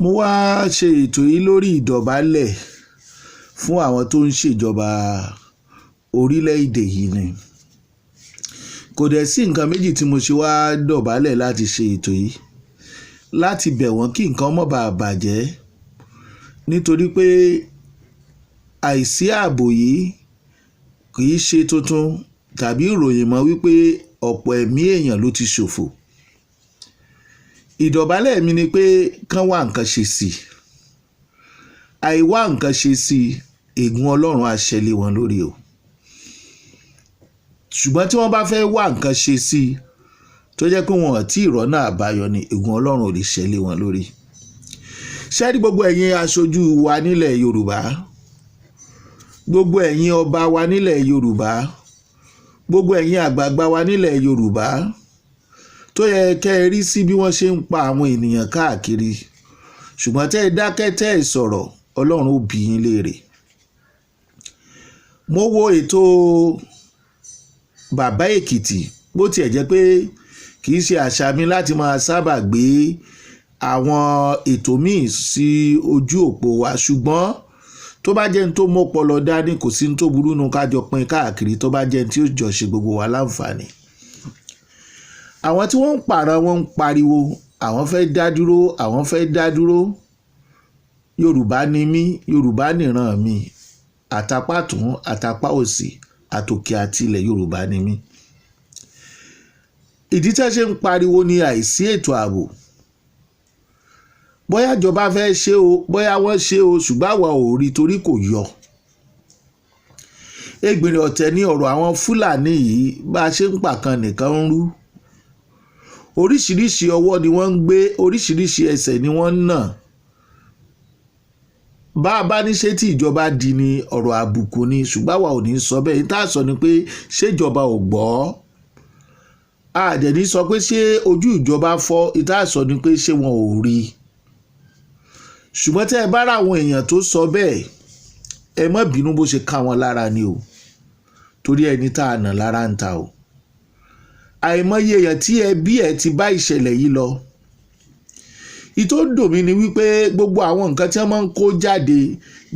Mo wá ṣe ètò yìí lórí ìdọ̀bálẹ̀ fún àwọn tó ń ṣèjọba orílẹ̀-èdè yìí ni. Kò dẹ̀ sí nǹkan méjì tí mo ṣe wá dọ̀bálẹ̀ láti ṣe ètò yìí, láti bẹ̀ wọ́n kí nǹkan má bàa bàjẹ́, nítorí pé àìsí ààbò yìí kì í ṣe tuntun tàbí ìròyìn mọ́ wípé ọ̀pọ̀ ẹ̀mí èèyàn ló ti ṣòfò. Ìdọ̀bálẹ̀ mi ni pé kán wá nǹkan ṣe sí i. Àìwá nǹkan ṣe sí i, ègún Ọlọ́run á ṣẹ́ lé wọn lórí o. Ṣùgbọ́n tí wọ́n bá fẹ́ wá nǹkan ṣe sí i, tó jẹ́ pé wọn ò tí ì rọ́nà àbáyọ ni, ègún Ọlọ́run ò lè ṣẹ́ lé wọn lórí. Ṣé rí gbogbo ẹ̀yin aṣojú wa nílẹ̀ Yorùbá, gbogbo ẹ̀yin ọba wa nílẹ̀ Yorùbá, gbogbo ẹ̀yin àgbààgbà wa nílẹ̀ Yorùbá, tó yẹ kẹ́ ẹ rí sí bí wọ́n ṣe ń pa àwọn ènìyàn káàkiri, ṣùgbọ́n tẹ́ ẹ dákẹ́, tẹ́ ẹ sọ̀rọ̀, Ọlọ́run ó bi yín léèrè. Mo wo ètò Bàbá Èkìtì. Bó tiẹ̀ jẹ́ pé kì í ṣe àṣà mi láti máa sábà gbé àwọn ètò míì sí ojú òpó wa, ṣùgbọ́n tó bá jẹ́ ní tó mọ́pọlọ dání, kò sí ní tó burú nu ká jọ pín káàkiri, tó bá jẹ́ ní tí ó jọ ṣe gbogbo wa láǹfààní. Àwọn tí wọ́n ń pààrọ̀, wọn ń pariwo àwọn fẹ́ dá dúró, àwọn fẹ́ dá dúró. Yorùbá ni mí, Yorùbá nìran mi, àtàpá tún àtàpá òsì, àtòkè àti ilẹ̀, Yorùbá ni mí. Ìdí tí wọ́n ṣe ń pariwo ní àìsí ètò ààbò. Bóyá ìjọba fẹ́ ṣe o, bóyá wọ́n ṣe o, ṣùgbọ́n àwa ò rí torí kò yọ. Ẹgbìnrin ọ̀tẹ̀ ní ọ̀rọ̀ àwọn Fúlàní yìí. Bá a ṣe ń pàkan nìkan ń rú. Oríṣiríṣi ọwọ́ ni wọ́n ń gbé, oríṣiríṣi ẹsẹ̀ ni wọ́n ń nà. Bá a bá ní ṣé tí ìjọba di ni, ọ̀rọ̀ àbùkù ni, ṣùgbọ́n àwa ò ní sọ bẹ́ẹ̀. Ní tá a sọ ni pé ṣéjọba ò gbọ́. A dẹ̀ ní sọ pé ṣé ojú ìjọba fọ́. Ìta sọ ni pé ṣé wọn ò rí i. Ṣùgbọ́n tẹ́ ẹ bá ra àwọn èèyàn tó sọ bẹ́ẹ̀, ẹ má bínú, bó ṣe ká wọn lára ni o, torí ẹni tá a nà lára ń ta o. Àìmọye èèyàn tí ẹbí ẹ ti bá ìṣẹ̀lẹ̀ yìí lọ. Ìtò dùn mí ni wípé gbogbo àwọn nǹkan tí wọ́n máa ń kó jáde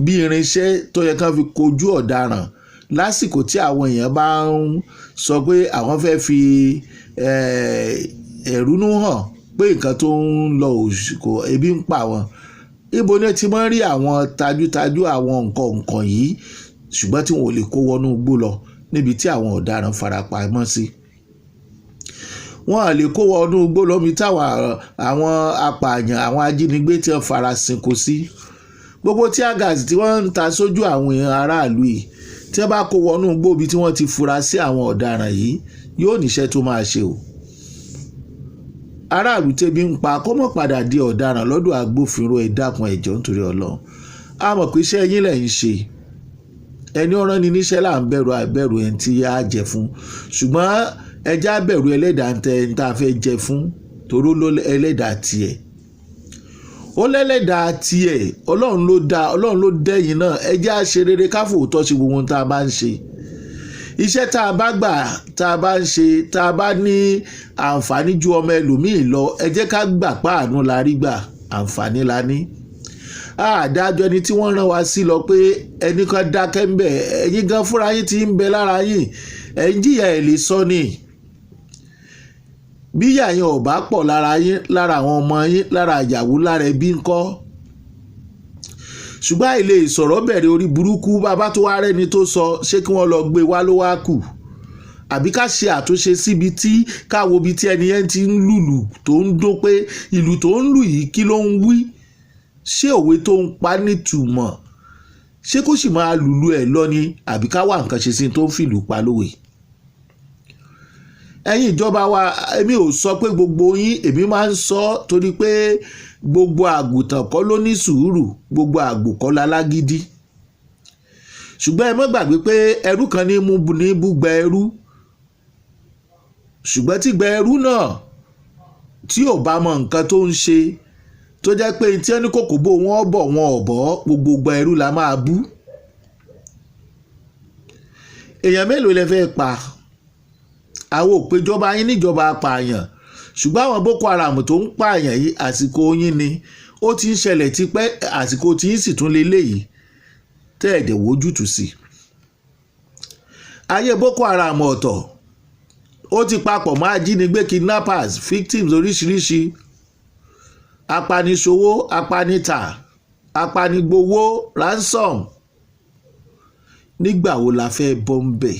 bí irinṣẹ́ tó yẹ kán fi kojú ọ̀daràn lásìkò tí àwọn èèyàn bá ń sọ pé àwọn fẹ́ fi ẹ̀rúnú hàn pé nǹkan tó ń lọ kò, ebi ń pa wọn, ibo ni ti máa ń rí àwọn tajútajú àwọn nǹkan nǹkan yìí, ṣùgbọ́n tí wọn ò lè kó wọnú igbó lọ níbi tí àwọn ọ̀daràn farapamọ́ sí? Wọn à lè kó wọnú igbó lọ́mi táwọn àwọn apààyàn, àwọn ajínigbé tí wọ́n farasin kó sí. Gbogbo tear gas tí wọ́n ń ta sójú àwọn èèyàn aráàlú yìí, tí wọ́n bá kó wọnú igbó ibi tí wọ́n ti fura sí àwọn ọ̀daràn yìí, yóò níṣẹ́ tó máa ṣe o. Aráàlú tẹ́bi ń pa kó mọ̀ padà di ọ̀daràn lọ́dọ̀ agbófinró. Ẹ dákun, ẹ jọ̀ọ́, nítorí Ọlọ́run. A mọ̀ pé iṣẹ́ yín lẹ̀ ń ṣe. Ẹni ọ̀ràn ni níṣẹ́ là ń bẹ̀rù, àbẹ̀rù ẹni tí á jẹ fún, ṣùgbọ́n ẹja bẹ̀rù ẹlẹ́dàá ń tẹ ẹni tá a fẹ́ jẹ fún, toró ló ẹlẹ́dàá tiẹ̀, ó lẹ́lẹ́dàá tiẹ̀. Ọlọ́run ló dá, Ọlọ́run ló dẹ́yìn náà. Ẹjẹ́ á ṣe rere, ká fòótọ́ ṣe gbogbo ohun tá a bá ń ṣe. Iṣẹ́ tá a bá gbà, tá a bá ń ṣe, tá a bá ní àǹfààní ju ọmọ ẹlòmíì lọ, ẹ jẹ́ ká gbà páànù la rí gbà, àǹfààní la ní. Àdájọ́ ẹni tí wọ́n rán wa sí lọ pé ẹnì kan dákẹ́ ń bẹ̀. Ẹ̀yin gan fúnra yín ti ń bẹ lára yín, ẹ̀ ń jìyà, ẹ̀ lè sọ ni. Bí ìyà yẹn ò bá pọ̀ lára yín, lára àwọn ọmọ yín, lára ìyàwó, lára ẹbí ńkọ́? Ṣùgbọ́n àìlè sọ̀rọ̀ bẹ̀rẹ̀ orí burúkú. Bàbá tó wá rẹ́ni tó sọ, ṣé kí wọ́n lọ gbé wá ló wá kù, àbí ká ṣe àtúnṣe síbi tí káwo ibi tí ẹni yẹn ti ń lùlù tó ń dún, pé ìlù tó ń lù yìí, kí ló ń wí? Ṣé òwe tó ń pa nítumọ̀? Ṣé kó sì máa lùlù ẹ̀ lọ ni, àbí ká wá nǹkan ṣe sí tó ń fìlù pa lówe? Ẹ̀yin ìjọba wa, èmi ò sọ pé gbogbo yín. Èmi máa ń sọ torí pé gbogbo àgùntàn kọ́ ló ní sùúrù, gbogbo àgbò kọ́ lálágídí. Ṣùgbọ́n ẹ má gbàgbé pé ẹrú kan ní mú ní búgbẹ ẹrú, ṣùgbọ́n tí gbẹ ẹrú náà tí ò bá mọ nǹkan tó ń ṣe, tó jẹ́ pé tí ẹni kòkó bò wọ́n bọ̀ wọn ò bọ́, gbogbo gbẹ ẹrú la máa bú. Èèyàn mélòó lẹ fẹ́ pa? Àwọn òpéjọba yín níjọba apààyàn, ṣùgbọ́n àwọn Boko Haram tó ń pààyàn yìí, àsìkò yín ni. Ó ti ń ṣẹlẹ̀ tipẹ́, àsìkò tí ń sì tún lé léyìí tẹ́ ẹ̀dẹ̀ wójútùú sí. Ayé Boko Haram ọ̀tọ̀, ó ti papọ̀ mọ́ ajínigbé, kidnappers, victims oríṣiríṣi, apaniṣòwò, apanita, apanigbowó, ransom. Nígbà wo la fẹ́ bọ́ ń bẹ̀?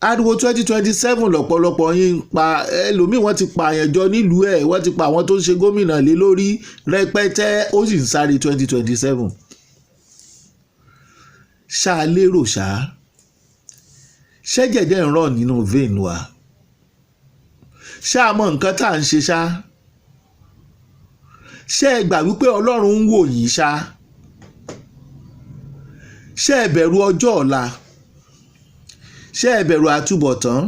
Ariwo 2027 lọ́pọ̀lọpọ̀ yín ń pa. Ẹlòmíì, wọ́n ti pààyàn jọ nílùú ẹ̀, wọ́n ti pa àwọn tó ń ṣe gómìnà lé lórí rẹpẹtẹ, ó sì ń sáré 2027. Ṣáà lérò ṣá, ṣẹ́jẹ̀jẹ̀ ń rọ̀ nínú vein wa? Ṣáà mọ nǹkan tá à ń ṣe ṣá? Ṣé ẹ gbà wípé Ọlọ́run ń wò yín ṣá? Ṣé ẹ bẹ̀rù ọjọ́ ọ̀la? Ṣé ẹ bẹ̀rù àtúbọ̀tán?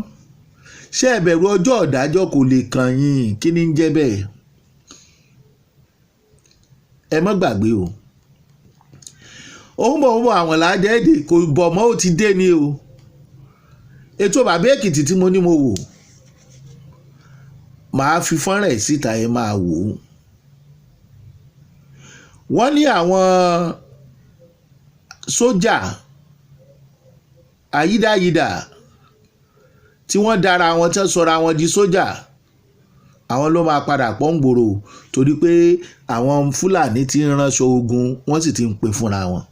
Ṣé ẹ bẹ̀rù ọjọ́ ọ̀dájọ́? Kò lè kàn yín. Kí ni ń jẹ́ bẹ́ẹ̀? Ẹ má gbàgbé o, òun bọ̀ ń bọ̀, àwọn làádẹ́ẹ̀dẹ̀ kò bọ̀ mọ́, ó ti dé ni o. Ètò Bàbá Èkìtì tí mo ní mo wò, màá fi fọ́nrán ẹ̀ síta, ẹ máa wò ó. Wọ́n ní àwọn sójà àyídáyidà tí wọ́n dára wọn tẹ́ sọra wọn di sójà, àwọn ló máa padà pọ́ngbòrò, torí pé àwọn Fúlàní ti ń ránṣọ ogun, wọ́n sì ti ń pè fúnra wọn.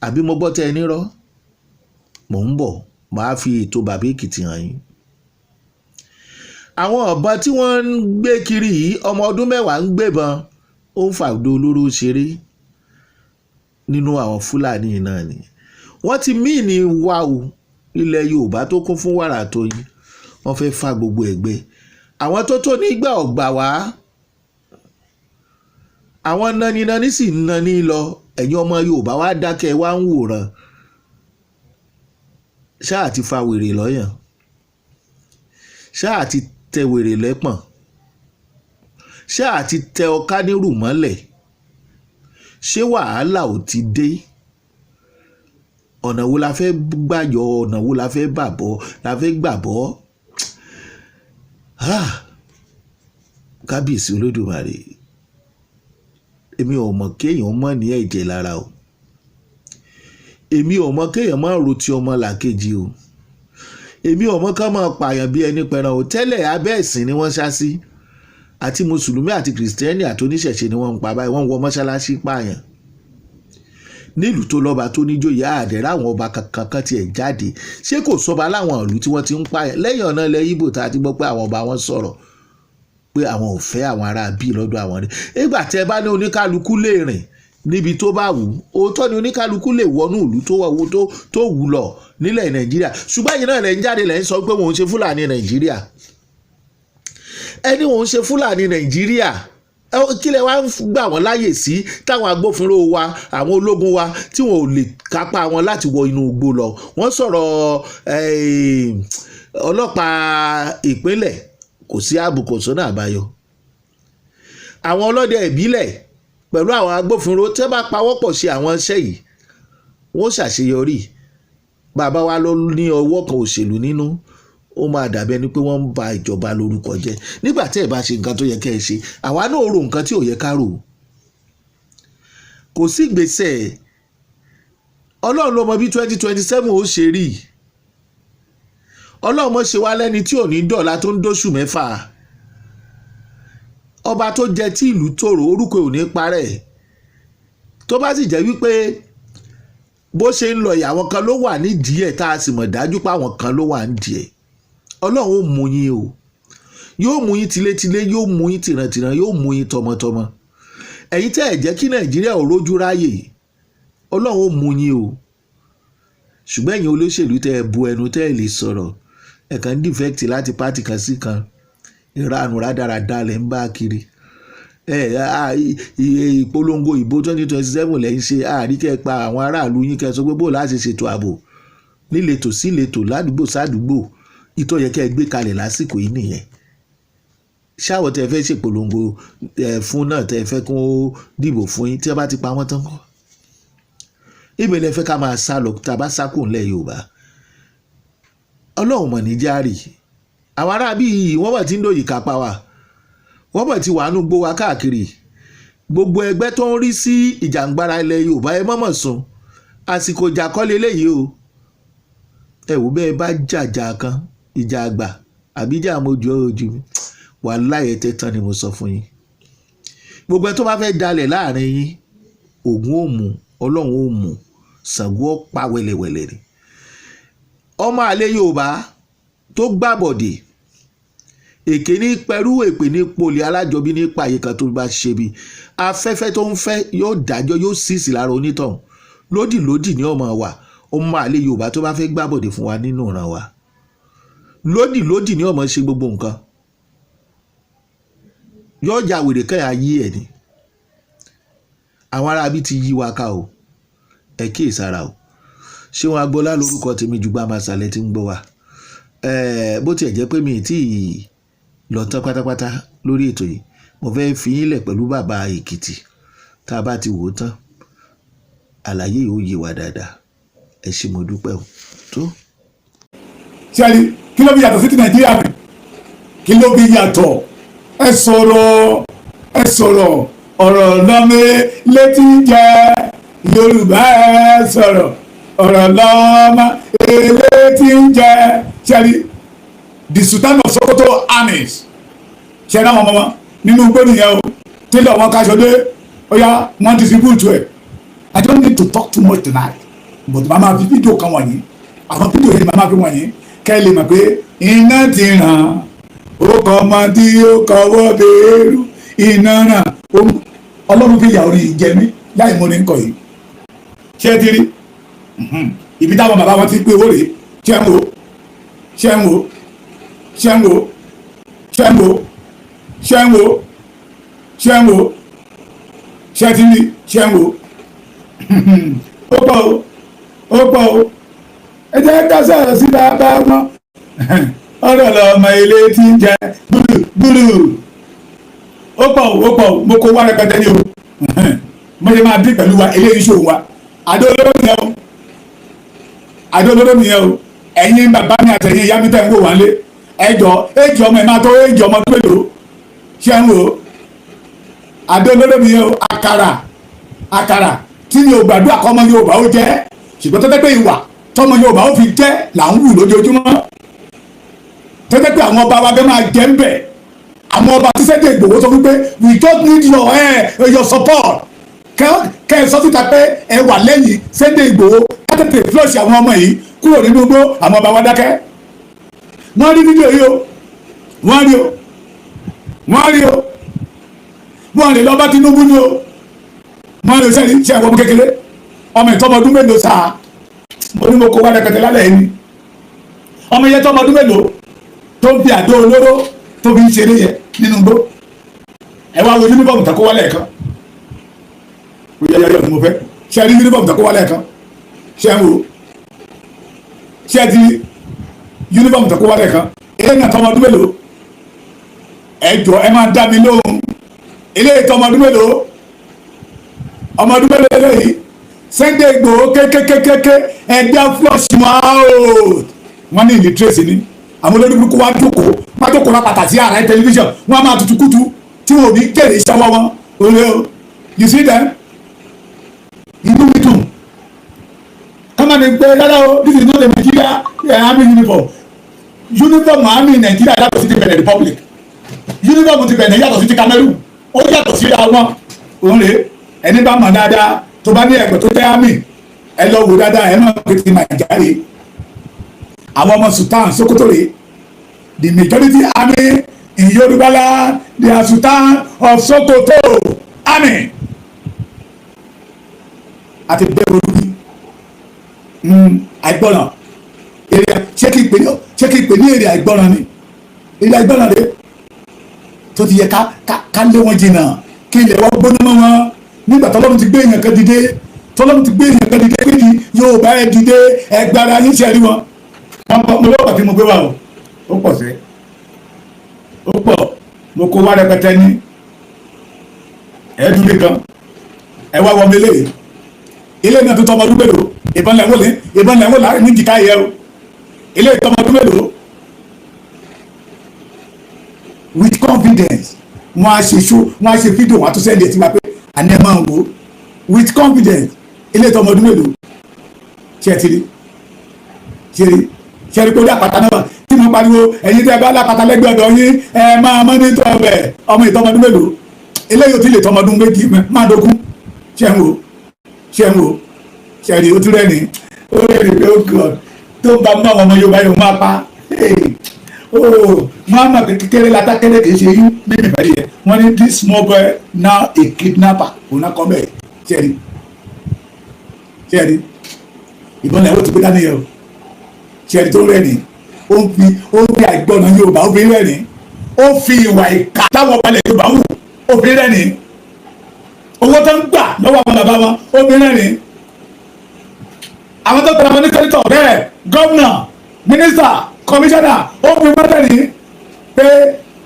Àbí mo gbọ́ tẹ́ ẹ nírọ́? Mò ń bọ̀, màá fi ètò Bàbá Èkìtì hàn yín. Àwọn ọ̀bọ̀n tí wọ́n ń gbé kiri yìí, ọmọ ọdún 10 ń gbébọn, ó ń fàdó olóró ṣeré nínú àwọn Fúlàní náà ni. Wọ́n ti míì ní wa o. Ilẹ̀ Yorùbá tó kún fún wàrà tóyin, wọ́n fẹ́ fa gbogbo ẹ̀gbẹ́. Àwọn tó tó nígbà ọ̀gbà wá, àwọn naninani sì ń nani lọ. Ẹ̀yin ọmọ Yorùbá wá dákẹ́, wá ń wòran. Ṣáà ti fa wèrè lọ́yàn, ṣáà ti tẹ wèrè lẹ́pọ̀n, ṣáà ti tẹ ọká nírù mọ́lẹ̀. Ṣé wàhálà ò ti dé? Ọ̀nà wo la fẹ́ gbàyọ? Ọ̀nà wo la fẹ́ bàbọ̀, la fẹ́ gbàbọ̀? Ah, Kábíyèsí Olódùmarè! Èmi ò mọ̀ kéèyàn mọ̀ ní ẹ̀jẹ̀ lára o. Èmi ò mọ̀ kéèyàn má ro ti ọmọ làkejì o. Èmi ò mọ̀ ká máa pààyàn bí ẹni pẹran o. Tẹ́lẹ̀, abẹ́ ẹ̀sìn ni wọ́n ṣá sí, àti mùsùlùmí àti kìrìsìtẹ́nì àti oníṣẹ̀ṣe ni wọ́n ń pa báyìí. Wọ́n ń wọ mọ́ṣáláṣí pààyàn nílùú tó lọ́ba, tó níjòyè. Àdẹ̀rẹ̀ àwọn ọba kankan kan tiẹ̀ jáde. Ṣé kò sọba láwọn ìlú tí wọ́n ti ń pààyàn lẹ́yìn ọ̀nà ilẹ̀ Ìgbò tá a ti gbọ́ pé àwọn ọba wọn sọ̀rọ̀ pé àwọn ò fẹ́ àwọn ará bíi lọ́dọ̀ àwọn rí? Nígbà tẹ́ ẹ bá ní oníkálukú lè rìn níbi tó bá wù ú, òótọ́ ni, oníkálukú lè wọnú ìlú tó wù tó wù lọ nílẹ̀ Nàìjíríà. Ṣùgbọ́n ẹ̀yin náà lẹ́ ń jáde, lẹ́ ń sọ pé wọ́n ń ṣe Fúlàní Nàìjíríà. Ẹni wọ́n ń ṣe Fúlàní Nàìjíríà, kí lẹ wá ń gbà wọ́n láàyè sí, táwọn agbófinró wa, àwọn ológun wa, tí wọn ò lè kápá wọn láti wọ inú igbó lọ? Wọ́n sọ̀rọ̀ ọlọ́pàá ìpínlẹ̀, kò sí ààbò, kò sọ́nà àbáyọ. Àwọn ọlọ́dẹ ìbílẹ̀ pẹ̀lú àwọn agbófinró, tí wọ́n bá pawọ́pọ̀ ṣe àwọn iṣẹ́ yìí, wọ́n ṣàṣeyọrí. Bàbá wa ló ní ọwọ́ kan òṣèlú nínú, ó máa dàbí ẹni pé wọ́n ń ba ìjọba lórúkọ jẹ́. Nígbà tí ẹ bá ṣe nǹkan tó yẹ kẹ́ ẹ ṣe, àwa náà rò nǹkan tí ò yẹ ká rò. Kò sí ìgbésẹ̀. Ọlọ́run ló mọ bí 2027 ó ṣe rí. Ọlọ́run mọ̀ ṣe wá lẹ́ni tí ò ní dọ̀la tó ń dóṣù 6. Ọba tó jẹ tí ìlú tòrò, orúkọ ò ní parẹ́. Tó bá sì jẹ́ wípé bó ṣe ń lọ yìí, àwọn kan ló wà nídìí ẹ̀, tá a sì mọ̀ dájú pé àwọn kan ló wà nídìí ẹ̀, Ọlọ́run ó mú yín o. Yóò mú yín tilétilé, yóò mú yín tìrantìran, yóò mú yín tọmọtọmọ. Ẹ̀yin tẹ́ ẹ̀ jẹ́ kí Nàìjíríà ò rójú ráyè, Ọlọ́run ó mú yín o. Ṣùgbọ́n ẹ̀yin olóṣèlú tẹ́ ẹ bu ẹnu, tẹ́ ẹ lè sọ̀rọ̀, ẹ̀ kàn ń defect láti party kan sí kan, ìranù rádaràda lẹ̀ ń bá kiri. Ìpolongo ìbò 2027 lẹ́ ń ṣe. Àríkẹ́ pa àwọn aráàlú yín, kẹ́ ẹ sọ pé bó láti ṣètò ààbò níletò sí ìletò, ládùúgbò sádùúgbò. Ìtọ́ yẹ kẹ́ ẹ gbé kalẹ̀ lásìkò yìí nìyẹn. Ṣáwọ̀ tẹ́ fẹ́ ṣèpolongo fún náà, tẹ́ fẹ́ kó dìbò fún yín, tí wọ́n bá ti pa wọ́n tán kọ́, ibẹ̀ lẹ fẹ́ ká máa sá lọ? Tá a bá sá kù ńlẹ̀ Yorùbá, Ọlọ́run mọ̀ ní járì. Àwọn aráabí yìí, wọ́n wà tí ń dòyìí kápá wa. Wọ́n bọ̀ ti wà nù gbó wa káàkiri. Gbogbo ẹgbẹ́ tó ń rí sí ìjàngbara ilẹ̀ Yorùbá, ẹ mọ̀mọ̀ sùn, àsìkò ìjà kọ́ leléyìí o. Ẹ wò, bẹ́ẹ̀ bá jàjà kan, ìjà àgbà àbí ìjà àmójú ojú mi, wàláhì tẹ́ tán ni mo sọ fún yín. Gbogbo ẹ tó bá fẹ́ dalẹ̀ láàrin yín, Ògún ò mú, Ọlọ́run ò mú, Ṣàngó ó pa wẹ̀lẹ̀wẹ̀lẹ̀ ni. Ọmọ àlè Yorùbá tó gbàbọ̀dè, èké ní pẹ̀rú, èpè ní poli, alájọbí ní pààyè kan tó bá ṣe bí afẹ́fẹ́ tó ń fẹ́, yóò dájọ́, yóò sísì lára onítọ̀hún. Lódì lódì ní ọmọ wa. Ọmọ àlè Yorùbá tó bá fẹ́ gbàbọ̀dè fún wa nínú ìran wa, lódì lódì ní ọmọ ṣe gbogbo nǹkan, yóò ya wèrè kẹ́yà yí ẹ̀ ni. Àwọn aráabí ti yí wa ká o, ẹ kíyèsára o. Ṣé wọn agbọ́lá lórúkọ tèmi jù gbá masalẹ̀ tí ń gbọ́ wa. Bó tiẹ̀ jẹ́ pé mi ì tí ì lọ tán pátápátá lórí ètò yìí, mo fẹ́ fi yín lẹ̀ pẹ̀lú bàbá Èkìtì. Tá a bá ti wò ó tán, àlàyé yìí ó yé wa dáadáa. Ẹ ṣé, mo dúpẹ́ o tó. Ṣẹ́ni kí ló fi yàtọ̀ sí ti Nàìjíríà mi? Kí ló fi yàtọ̀? Ẹ sọ̀rọ̀, ẹ sọ̀rọ̀. Ọ̀rọ̀ lọ́mọ létí jẹ́ Yorùbá. Ẹ sọ̀rọ̀, ọ̀rọ̀ lọ́mọ létí jẹ́. Ṣẹ́ni the Sultan of Sokoto armies, ṣẹ́ni àwọn ọmọ wọn nínú igbó nìyẹn o. Tẹ́lẹ̀ wọn kaṣọ dé, ó yá, wọ́n distribute ẹ̀. I don't need to talk too much tonight, but màá máa fi fídíò kan wọ̀nyí, àwọn fídíò yìí màá máa fi wọ̀nyí kẹ́ ẹ lè mọ̀ pé iná ti ràn. Ó kọ́ ọmọ tí ó kọ́wọ́ bẹ́ẹ̀rù iná ràn. Ọlọ́run fi ìyà orí jẹ mí láì mú ní nkọ yìí. Ṣé ẹ ti rí ibi táwọn bàbá wọn ti pé owó rèé? Ṣé ń wo? Ṣé ń wo? Ṣé ń wo? Ṣé ń wo? Ṣé ń wo? Ṣé ń wo? Ṣé ti rí? Ṣé ń wo? Ó pọ̀ o, ó pọ̀ o. Ẹ jẹ́ ká sọ̀rọ̀ sí bàbá wọn. Ọ̀rọ̀ lọ́mọ ilé tí ń jẹ gbúrú gbúrú. Ó pọ̀ o, ó pọ̀ o. Mo kó wá rẹpẹtẹ ní o. Mo ṣe máa dín pẹ̀lú wa eléyìí ṣòwò wa. Àdó olóró nìyẹn o, àdó olóró nìyẹn o. Ẹ̀yin bàbá mi àtẹ̀yin ìyá mi tẹ̀ ń wò wá lé, ẹjọ́ èjì ọmọ ẹ̀ máa tó èjì ọmọ tó mélòó? Ṣé ń wò àdó olóró nìyẹn o? Àkàrà, àkàrà tí mi ò gbàdúrà kọ́mọ Yorùbá ó jẹ́, ṣùgbọ́n tó tẹ́ pé ìwà tọ́mọ Yorùbá ó fi jẹ́ là ń wù lójoojúmọ́, tó tẹ́ pé àwọn ọba wa gẹ́ máa jẹ́ ń bẹ̀. Àwọn ọba tí Sunday Igboho sọ wípé we just need your support, kẹ́ ẹ sọ síta pé ẹ wà lẹ́yìn Sunday Igboho, ká tètè flush àwọn ọmọ yìí kúrò nínú igbó. Àwọn ọba wa dákẹ́. Wọ́n rí fídíò yìí o, wọ́n rí o, wọ́n rí o. Wọ́n lè lọ bá Tinubu ní o. Wọ́n rí o. Sẹ́ni ṣe àwọn ọmọ kékeré, ọmọ ìtọ́mọ ọdún mélòó sáà? Mo ní mo kó wá rẹpẹtẹ lálẹ́ yìí ni. Ọmọ yẹn tọ́mọ ọdún mélòó tó ń fi àdó olóró tó fi ń ṣeré yẹ nínú igbó? Ẹ wá wo uniform tó kó wálẹ̀ kan. Yọ ni mo fẹ́ ṣe rí uniform tó kó wálẹ̀ kan. Ṣe ń wo? Ṣe ti uniform tó kó wálẹ̀ kan? Eléyìí náà tọmọ ọdún mélòó? Ẹ jọ, ẹ máa dá mi lóhùn. Eléyìí tọmọ ọdún mélòó? Ọmọ ọdún mélòó eléyìí? Sunday Igboho kékékékéké, ẹgbẹ́ flush wọn out. Wọ́n ní illiterate ni àwọn olórí burúkú. Wá jókòó, wá jókòó lápàtà sí ààrẹ tẹlifíṣàn, wọ́n á máa tutù kútu tí wọn ò ní jèrè iṣẹ́ wọn òye o. You see them? Inú mi dùn kọ́mọ ní pé rárá o, this is not a Nigeria army uniform. Uniform army Nigeria yàtọ̀ sí ti Benin Republic. Uniform ti Benin yàtọ̀ sí ti Cameroon, ó yàtọ̀ síra wọn. Òun rèé. Ẹni bá mọ̀ dáadáa, tó bá ní ẹ̀gbẹ́ tó jẹ́ army, ẹ lọ wò dáadáa, ẹ máa pè ti Nàìjíríà rèé. Àwọn ọmọ Sultan Sokoto rèé. The majority army in Yorùbá land, they are Sultan of Sokoto army. Àti bẹ́ẹ̀ olúbi àìgbọràn èrè. Ṣé kí n pè ní èrè àìgbọràn ni? Èrè àìgbọràn rèé tó ti yẹ ká lé wọn jìnnà, kí ilẹ̀ wọn gbóná mọ́ wọn. Nígbà tọ́lọ́run ti gbé èèyàn kan dìde, tọ́lọ́run ti gbé èèyàn kan dìde pé ní Yorùbá, ẹ dìde, ẹ gbára yín. Ṣe rí wọn? Wọn pọ̀. Mo lọ́pọ̀ tí mo gbé wá o, ó pọ̀ sí, ó pọ̀. Mo kó wá rẹpẹtẹ ní ẹ̀ẹ́dúnlé kan. Ẹ wá wọmi ilé ilé náà tó tọmọ ọdún mélòó? Ìbọn lẹ́wọ́ lé, ìbọn lẹ́wọ́ láàrin ní jìká yẹ o. Ilé ìtọmọ ọdún mélòó? With confidence. Wọ́n á ṣe show, wọ́n á ṣe fídíò, wọ́n á tún send ẹ̀ sí wa pé àní ẹ̀ máa wò ó with confidence. Ilé ìtọ́ ọmọ ọdún mélòó? Ṣe ti rí? Ṣe rí? Ṣe rí pé ó dé àpáta náà tí mo pariwo? Ẹ̀yin tẹ́ ẹ bá lápáta lẹ́gbẹ̀ẹ́ ọ̀dọ̀ yín, ẹ máa monitor ọbẹ̀. Ọmọ ìtọ́ ọmọ ọdún mélòó? Eléyìí ò tí lè tọ́ ọmọ ọdún méjì máàdógún. Ṣe ń wò? Ṣe ń wò? Ṣe rí? Ó tún rẹ́rìn, ó rẹ́rìn pé ó God tó ń bá mú àwọn ọmọ Yorùbá yóò máa pa. Oh, wọ́n á mọ̀ pé kékeré látà kéré kì í ṣe yín mímì bẹ́ẹ̀ yẹ. Wọ́n ní this small boy now a kidnapper. Òun náà kọ́ bẹ́ẹ̀. Ṣe rí? Ṣe rí? Ìbọn lẹ́wọ́ tó gbé dání yẹn o. Ṣe rí tó rẹ́rìn? Ó ń fi àìgbọ́nà Yorùbá, ó fi rẹ́rìn. Ó fi ìwà ìkà táwọn ọbalẹ̀ Yorùbá wù, ó fi rẹ́rìn. Owó tó ń gbà lọ́wọ́ àwọn bàbá wọn, ó fi rẹ́rìn. Àwọn tó tẹ̀lé wọn ní senator bẹ́ẹ̀, gómìnà, mínísítà, kọmíṣánná, ó fi wọ́n rẹ́rìn pé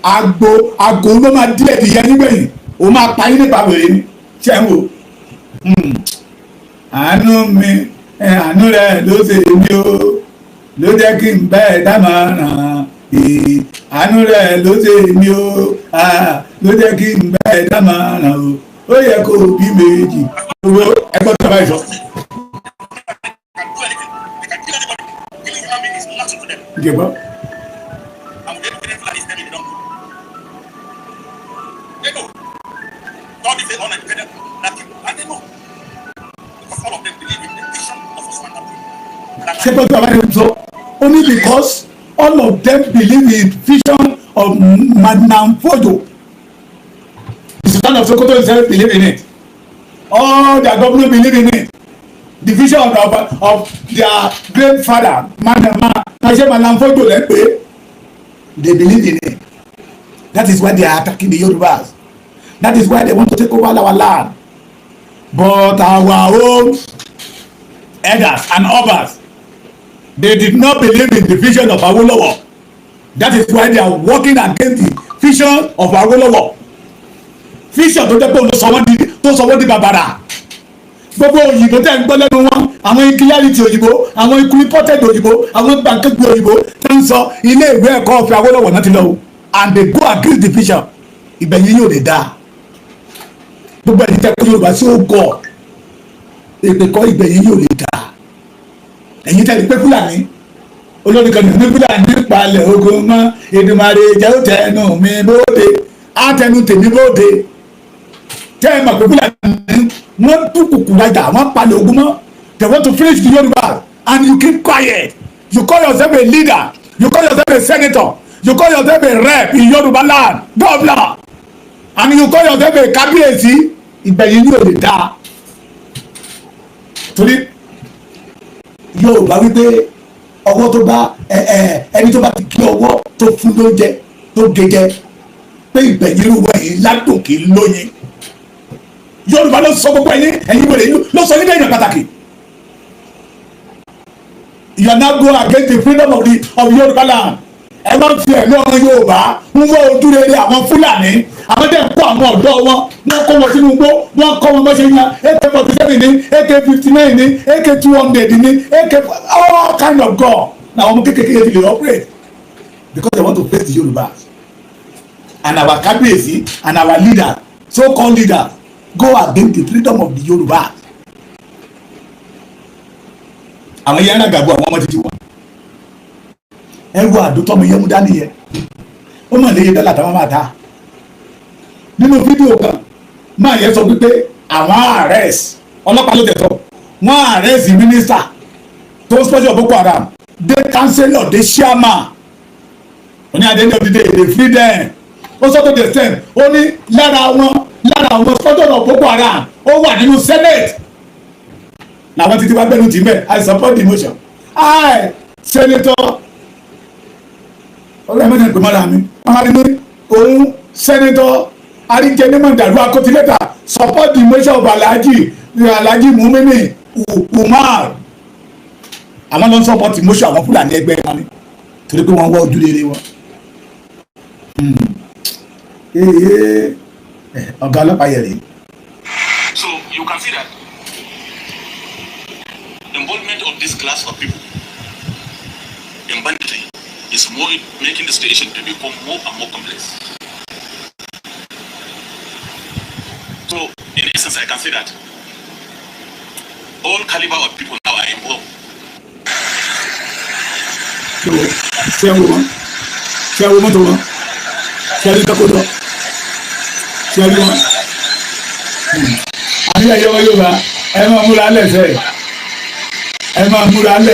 àgbo àgbo ló máa díẹ̀ dìyẹ nígbẹ̀yìn, ó máa pa yín nípa wèrè ni. Ṣé ń wò? Àánú mi, àánú rẹ̀ ló ṣe mí o, ló jẹ́ kí n bẹ́ẹ̀ dámọ̀ràn. Àánú rẹ̀ ló ṣe mí o, ló jẹ́ kí n bẹ́ẹ̀ dámọ̀ràn o. Ó yẹ kó o bí méjì owó ẹgbọ́n tó bá yìí sọ. Can do anything. They can kill anybody. Killing human being is nothing to them. Ǹjẹ́ And with educated Fulanis tell me they don't know. They know. God is the uneducated that people, and they know. Because all of them believe in the vision of Usman Dan Fodio. Ṣé gbọ́dọ̀ bá yẹn sọ? Only because all of them believe in vision of Malam Fodio. The Sultan of Sokoto himself believe in it. All their governors believe in it, the vision of their grandfather Mashe Malam Fodio lẹ pé they believe in it. That is why they are attacking the Yorubas. That is why they want to take over our land. But our own elders and others, they did not believe in the vision of Awolowo. That is why they are working against the vision of Awolowo, vision tó jẹ́ pé òun ló sọ wọ́n di, tó sọ wọ́n di bàbàrà. Gbogbo òyìnbó tẹ́ ń gbọ́ lẹ́nu wọn, àwọn ikílárìtì òyìnbó, àwọn ikú imported òyìnbó, àwọn gbàǹkẹ́gbẹ̀ òyìnbó tó ń sọ, ilé ìwé ẹ̀kọ́ ọ̀fẹ́ Awolowo náà ti lọ o, and they go against the vision. Ìgbẹ̀yìn yóò lè dáa. Gbogbo ẹ̀yin tẹ́ kó Yorùbá sí ògọ̀ èpè kọ́, ìgbẹ̀yìn yóò lè dáa. Ẹ̀yin tẹ́ pé Fúlàní olórí kan ní Fúlàní palẹ̀ ogun mọ́, Èdùmàrè jẹ́ ó tẹnu mi bóde, á tẹnu tèmi bóde. Tẹ́ ẹ mọ̀ pé Fúlàní wọ́n dúkùkù rajà, wọ́n palẹ̀ ogun mọ́. They want to finish the Yorùbá and you keep quiet. You call yourself a leader, you call yourself a senator, you call yourself a rep in Yorùbá land, governor, and you call yourself a kábíyèsí. Ìgbẹ̀yìn yóò lè dáa, torí Yorùbá wípé ọwọ́ tó bá ẹ ẹ ẹni tó bá ti kí ọwọ́ tó fún lóúnjẹ tó gẹjẹ pé ìgbẹ̀yìn irú ẹ̀yìn ládùn kì í lóyin. Yorùbá ló sọ gbogbo ẹ̀yin wèrè ló sọ yín dẹ̀yìn pàtàkì. You are now go against the freedom of Yorùbá land. Ẹ máa ń fi ẹ̀mí ọmọ Yorùbá ń wọ ojú rere àwọn Fúlàní. Àwọn tẹ̀ ń kó àwọn ọ̀dọ́ wọn, wọ́n kó wọn sínú igbó, wọ́n kọ́ wọn bó ṣe yan AK-47 ní, AK-59 ní, AK-200 ní, AK, all kind of gun na àwọn ọmọ kékeré ti lè operate because they want to face the Yorùbá. And our kábíyèsí and our leaders, so called leaders, go against the freedom of the Yorùbá. Àwọn yẹn ń gàgbọ́ àwọn ọmọ títí wọn. Ẹ wo àdó tọmọ yẹn mú dání yẹn, ó mọ̀ léye dọ́là táwọn máa ta. Nínú fídíò kan máa yẹ sọ wípé àwọn arrest, ọlọ́pàá ló tẹ̀ sọ, wọ́n arrest minister tó ń sponsor Boko Haram, dé councillor, dé chairman. Ó ní at the end of the day, they free them. Ó sọ to the extent, ó ní lára àwọn sponsor of Boko Haram, ó wà nínú senate làwọn títí wá gbẹnu tì mẹ. I support the motion. I, senator ọ̀rẹ́ mẹ́ta pè mọ́ra mi, wọ́n á ní òun senator Arijẹnímọ̀dàrú Akótilétà support the motion of Alhaji Mumini Umar. Àwọn ló ń support the motion àwọn Fúlàní ẹgbẹ́ wọn ni, torí pé wọ́n wá ojú rere wọn. Ọ̀gá ọlọ́pàá yẹ̀ rèé. So you can see that involvement of this class of people in banditry is more making the situation to become more and more complex. instance, I can say that all caliber of people now are involved. Ṣé ẹ wo wọn? Ṣé ẹ wo mọ́tò wọn? Ṣé ẹ rí tọkọtọ? Ṣé ẹ rí wọn? Àbí ẹ̀yọ́ Yorùbá, ẹ máa múra lẹ̀ sẹ́ẹ̀, ẹ máa múra lẹ̀.